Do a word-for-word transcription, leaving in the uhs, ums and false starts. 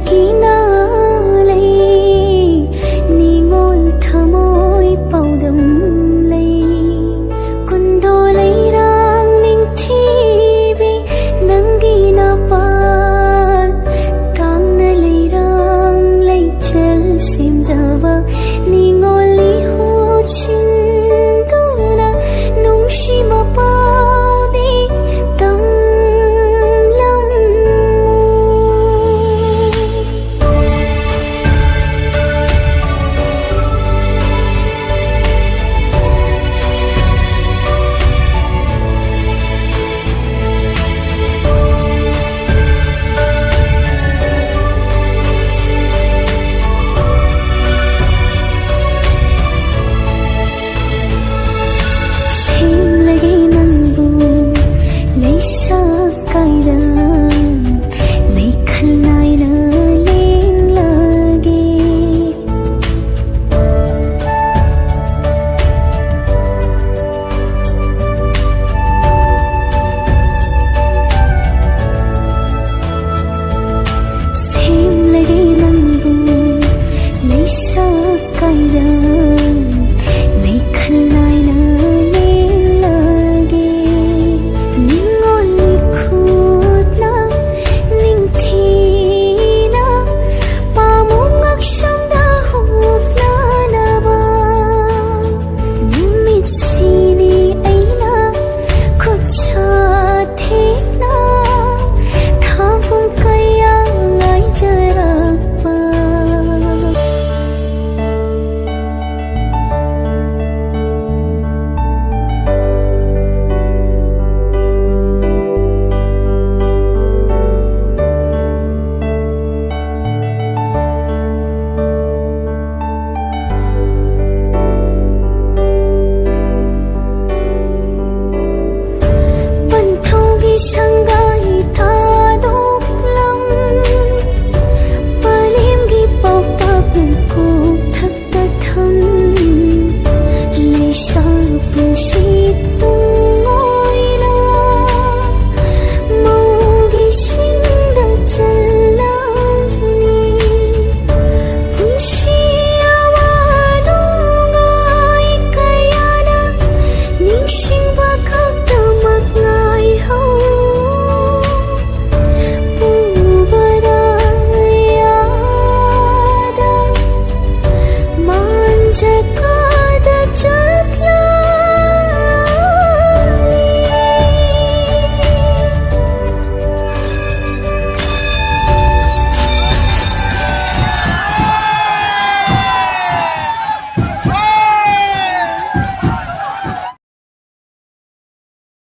ꯀꯤꯅ ꯂꯩ, ꯅꯤꯡꯉꯣꯜ ꯊꯃꯣꯏ ꯄꯥꯎꯗꯝ ꯂꯩ꯫ ꯀꯨꯟꯗꯣ ꯂꯩꯔꯥꯡ ꯅꯤꯡꯊꯤꯕꯤ, ꯅꯪꯒꯤ ꯅꯄꯥꯜ ꯇꯥꯡꯅ ꯂꯩꯔꯥꯡ ꯂꯩꯆꯜ ꯁꯦꯝꯖꯕ, ꯅꯤꯡꯉꯣꯜ ꯏꯍꯨꯠꯁꯤꯡꯗꯨꯅ ꯅꯨꯡꯁꯤ ꯃꯄꯥꯎꯗꯤ ꯇꯝꯂꯝꯃꯨ꯫ ꯁꯦꯝꯂꯒꯦ ꯅꯪꯕꯨ ꯂꯩꯁꯥ ꯀꯥꯏꯗ, ꯂꯩꯈꯜ ꯅꯥꯏꯅ ꯂꯦꯡꯂꯒꯦ꯫ ꯁꯦꯝꯂꯒꯦ ꯅꯪꯕꯨ ꯂꯩꯁꯥ ꯀꯥꯏꯗ, ꯂꯩꯈꯜ ꯅꯥꯏꯅ ꯂꯦꯡꯂꯒꯦ꯫ ꯅꯤꯡꯉꯣꯜ ꯏꯈꯨꯠꯅ ꯅꯤꯡꯊꯤꯅ ꯄꯥꯃꯨꯡ ꯉꯛꯁꯝꯗ ꯍꯨꯞꯅꯅꯕ, ꯅꯨꯃꯤꯠꯁꯤꯗꯤ ꯑꯩꯅ ꯈꯨꯠꯁꯥ ꯊꯦꯛꯅ ꯊꯥꯕꯨꯡ ꯀꯌꯥ ꯉꯥꯏꯖꯔꯛꯄ꯫ ꯄꯟꯊꯧꯒꯤ ꯁꯪꯒꯥ